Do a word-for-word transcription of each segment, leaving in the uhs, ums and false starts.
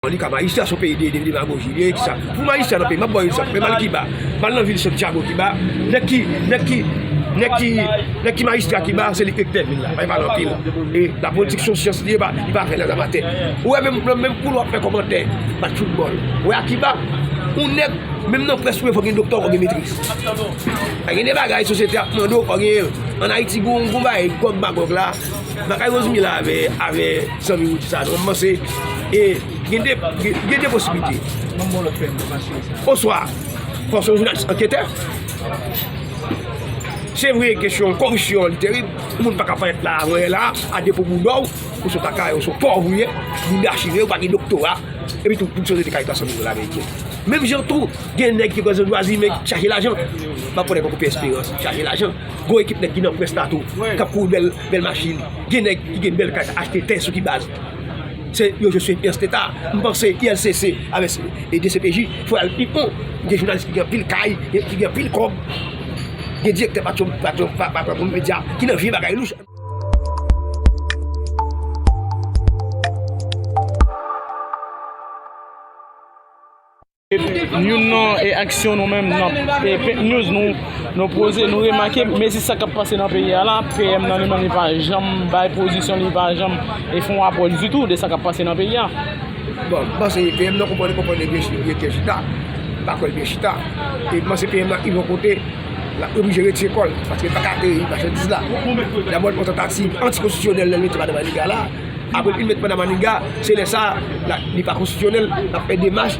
An li ka majistra se yon peyi de, de demagoji li ye, ki sa? Pou majistra nan peyi, m ap ba w egzanp, men m al Kiba, m al nan vil Santiago Kiba, nèg ki, nèg ki, nèg ki, nèg ki majistra Kiba, se li k rektè vil la, pa pale anpil. E lapolitik se yon syans li ye, pa, li pa fè lèzamatè. Ou wè menm, menm kou w ap fè kòmantè, match foutbòl. Ou wè a Kiba, yon nèg, menm nan près ou ye, fò gen doktè, fò gen metriz. Pa gen de bagay sosyete ap mande w, fò gen, an Ayiti, gon, gon bagay, gòg magòg la, m pa ka Rosemila avè, avè zanmi Woody sa, non, m panse, e, Gen de, gen, gen de posiblite. Oswa, fò se yon jounalis anketè. Se vre, kesyon koripsyon an, li terib. Yon moun pa ka parèt la, avan yè la, a depo bouda w, ou se yon takay, ou se yon pòv ou ye, bouda chire, ou pa gen doktora, epi tou, pou sosyete kay twa san mil dola ameriken. Menm jan tou, gen nèg ki reprezante dwa imen ki chaje lajan. M ap konnen poko P Esperans, chaje lajan. Gon ekip nèg ki nan près la tou, k ap kouri bèl, bèl machin. Gen nèg ki gen bèl kay, achte tè sou ki baz? Se yo je suis P S T ta. M panse I L C C avèk e D C P J fò y al pi bon. Gen jounalis ki gen anpil kay, gen, ki gen anpil kòb. Gen direktè patwon, patwon, pa- patwon medya ki nan vye bagay louch. Youn nan e, aksyon nou menm nan e, Pink News, nou, nou poze, nou remake mezi sa k ap pase nan peyi a la. P M nan li menm li pa janm bay pozisyon, li pa janm e fè yon apwòch ditou de sa k ap pase nan peyi a. Bon, m panse P M nan konprann, konprann li byen chi- li byen chita. M pa kwè l byen chita. E m panse P M nan rive yon kote, l ap oblije retire kò l, paske l pa ka ateri machandiz la. Dabò, l pran tantativ antikonstitisyonèl lè l mete madan Maniga la. Apre l fin met pandan Maniga, se lè sa a, la, li pa konstitisyonèl, l ap fè demach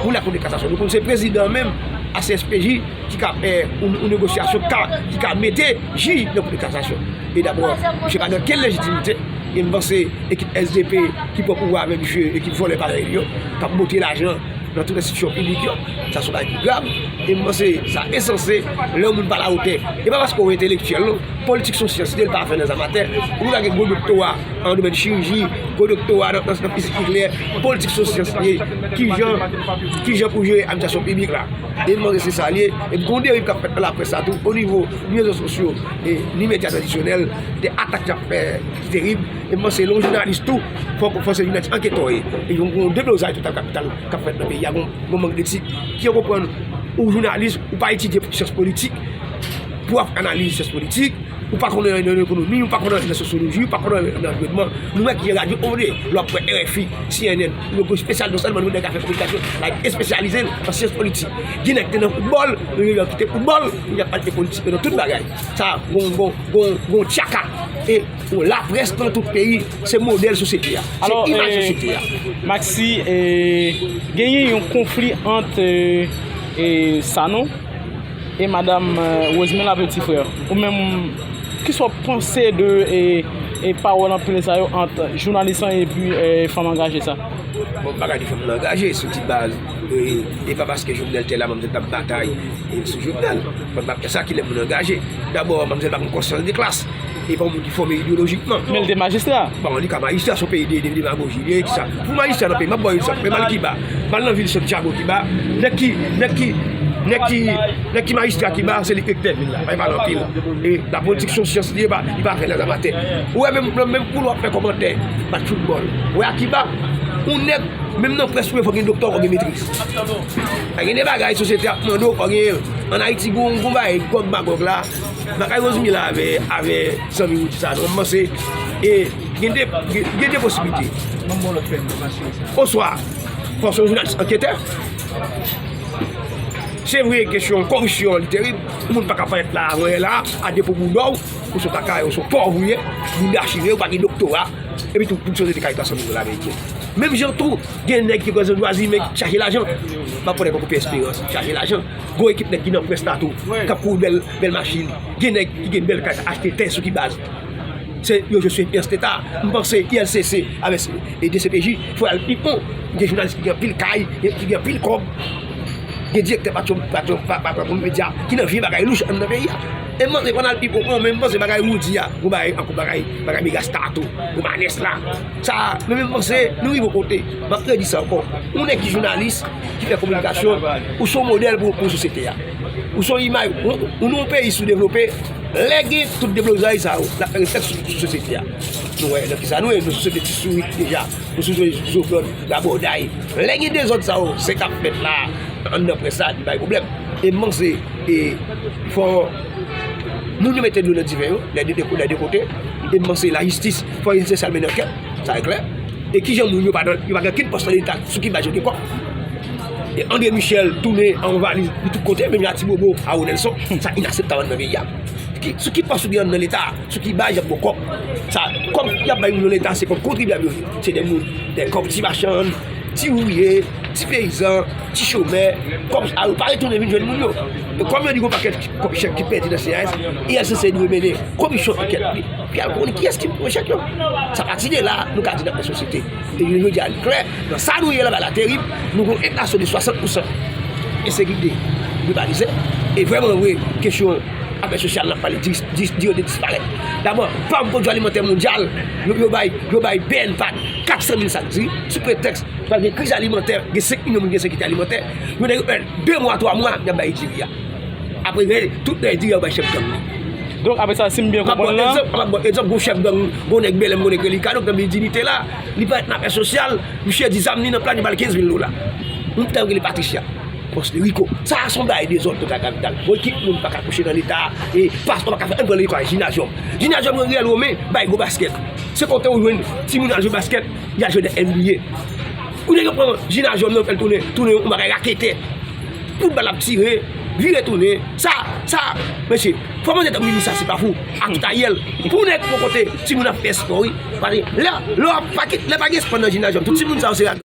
pou la Cour de cassation. Nou konn se prezidan menm a C S P J ki ka fè yon, yon negosyasyon, ki ka, ki ka mete jij nan Cour de cassation. E dabò, misye pa gen okenn lejitimite, e m panse ekip S D P ki pran pouvwa avèk misye, ekip vòlè parèy li yo, k ap bote lajan nan tout enstitisyon piblik yo, sa se yon bagay ki grav. E m panse sa ensanse lè yon moun pa alawotè. E pa paske w entelektyèl, non. Politik se yon syans li ye, li pa afè lèzamatè. Ou ka gen gwo doktora nan domèn chiriji, gwo doktora nan, nan, nan fizik nikleyè. Politik se yon syans li ye. Kijan, kijan pou jere administrasyon piblik la? E m panse se sa li ye. E gon deriv k ap fèt nan laprès la tou, o nivo ni rezo sosyo, e ni medya tradisyonèl, de atak k ap fè ki terib. E m panse lè yon jounalis tou, fò, fò se jounalis anketè w ye. E yon, yon deblozay total kapital k ap fèt nan peyi a, gon, gon mank detik. Ki yo konprann ou jounalis, ou pa etidye syans politik, pou w ap analize syans politik, ou pa konnen nan ekonomi, ou pa konnen nan sosyoloji, ou pa konnen nan anviwònman. Nou wè ki radyo ou vle, lè w ap wè R F I, C N N, yo gon espesyal non sèlman nou nèg afè kominikasyon, la espesyalize l nan syans politik. Gen nèg ki te nan foutbòl, yo kite foutbòl, yo ap pale de politik nan tout bagay. Sa, gon, gon, gon, gon tchaka. E Bon, laprès nan tout peyi, se modèl sosyete a. Se Alò, imaj e, sosyete a. Maxi, e, genyen yon konfli ant, e, e, Sanon e madam, e, Rosemila Petit Frère. Ou menm, kisa w panse de, e, e, pawòl anpil sa yo ant jounalis lan epi, e, fanm angaje sa? Bon, m pa ka di fanm nan angaje sou ti baz, e, e pa paske Jovenel te la, manmzèl t ap batay, e, sou Jovenel. Fanm pa fè sa ki lè moun angaje. Dabò, manmzèl pa gen konsyans de klas. E pa yon moun ki fòme ideyolojikman. Men l te majistra. Bon, li ka majistra, se yon peyi de, de demagoji li ye, ki sa? Pou majistra nan peyi, m ap ba w egzanp, men m al Kiba, m al nan vil Santiago Kiba, nèg ki, nèg ki, nèg ki, nèg ki majistra Kiba, se li k rektè vil la, pa pale anpil. E lapolitik se yon syans li ye, pa, li pa fè lèzamatè. Ou wè menm, menm kou w ap fè kòmantè, match foutbòl. Ou wè a Kiba, yon nèg, menm nan près ou ye, fò gen doktè, fò gen metriz. Pa gen de bagay sosyete ap mande w, fò gen, an Ayiti, gon, gon bagay, gòg magòg la, M pa ka Rosemila avè, avè zanmi Woody sa, non. M panse, e, gen de, gen, gen de posiblite. Oswa, fò se yon jounalis anketè. Se vre, kesyon koripsyon an, li terib. Yon moun pa ka parèt la, avan yè la, a depo bouda w, ou se yon takay, ou se yon pòv ou ye, bouda chire, ou pa gen doktora, epi tou, pou sosyete kay twa san mil dola ameriken. Menm jan tou, gen nèg ki reprezante dwa imen ki chaje lajan. M ap konnen poko P Esperans chaje lajan. Gon ekip nèg ki nan près la tou, k ap kouri bèl, bèl machin. Gen nèg ki gen bèl kay, achte tè sou ki baz? Se yo je suis P S T ta. M panse I L C C avèk e D C P J fò y al pi bon. Gen jounalis ki gen anpil kay, ki gen anpil kòb. Gen direktè patwon, patwon, pa- patwon medya ki nan vye bagay louch anndan peyi a. E m panse pandan l pi pwofon, men m panse bagay Roody a, gon bagay ankò, bagay, bagay Megastar tou, Romanes la. Sa, men, men m panse nou rive yon kote. M ap redi sa ankò. Ou nèg ki jounalis, ki fè kominikasyon, ou se yon modèl pou, pou sosyete a. Ou se yon imaj, ou, ou nan yon peyi soudevlope, lè gen tout deblozay sa yo, l ap fè reflèks sou, sou sosyete a. Nou wè nan kisa nou ye, nou sosyete ti sourit deja, nou sosyete zoblòd, rabòday. Lè gen dezòd sa yo, se k ap fèt la, anndan près la, li bay pwoblèm. E m panse, e, fò moun yo mete dlo nan diven yo, lè de, de, lè de kote. E m panse lajistis, fò lajistis al mennen ankèt, sa e klè. E kijan moun yo pa nan, yo pa gen okenn pòs nan Leta, sou ki baz yo gen kòb. E André Michel tounen an valiz, li tout kote, menm jan a Ti Bobo, a Ronelson, sa inakseptab anndan peyi a. Ki, sou ki pòs ou gen anndan Leta, sou ki baz y ap ba w kòb. Sa, kòb y ap bay moun nan Leta, se kòb kontribyab yo ye. Se de moun, de kòb ti machann, ti ouvriye, ti peyizan, ti chomè, kòm sa yo pa retounen vin jwenn moun yo. E kòm yo di gon pakèt kòb chèk ki pèdi nan C A S, I L C C dwe mennen komisyon ankèt li, pou y al konnen kiyès ki pran chèk yo. Sa pati de la, nou ka di n ap nan sosyete. E jodi a, li klè, nan sa nou ye la, bagay la terib, nou gon enflasyon de swasant pousan, ensekirite globalize, e vrèman vre, kesyon afè sosyal n ap pale, di, di, di yo de disparèt. Dabò, pa m Pwodui Alimantè Mondyal, yo, yo bay, yo bay B N P A kat san mil sak diri, sou pretèks pral gen kriz alimantè, gen senk milyon moun gen ensekirite alimantè, yo nèg yo pèd de mwa, twa mwa, y ap bay diri a. Apre, gen tout nèg diri a yo bay chèf gang nan. Donk, apre sa, si m byen konprann la. M ap ba w egzanp, m ap ba w egzanp, gon chèf gang, gon nèg B L M, gon nèg Relikado, k nan Bidinite la, li parèt nan afè sosyal, misye di zam li nan pla, li ba l kenz mil dola. M te rele Patricia. Pòs li Rico. Sa a se yon bagay dezòd total kapital. Bon, ekip moun pa ka kouche nan Leta, e paspò pa ka fè ann pran lekòl Jinazyòm. Jinazyòm nan riyèl Women, bay gwo baskèt. Se kote ou jwenn timoun al jwe baskèt, y al jwe nan N B A. Kounye a yo pran Jinazyòm nan, fè l tounen, tounen yon bagay raketè. Kout bal ap tire, vire tounen. Sa, sa, mesye, fò mande tankou minis sa, se pa fou. Ak tout ayèl. Pou nèg yon kote, timoun ap fè espò, wi. Paske lè, lè w ap pa gen, lè pa gen espò nan Jinazyòm, tout timoun sa yo se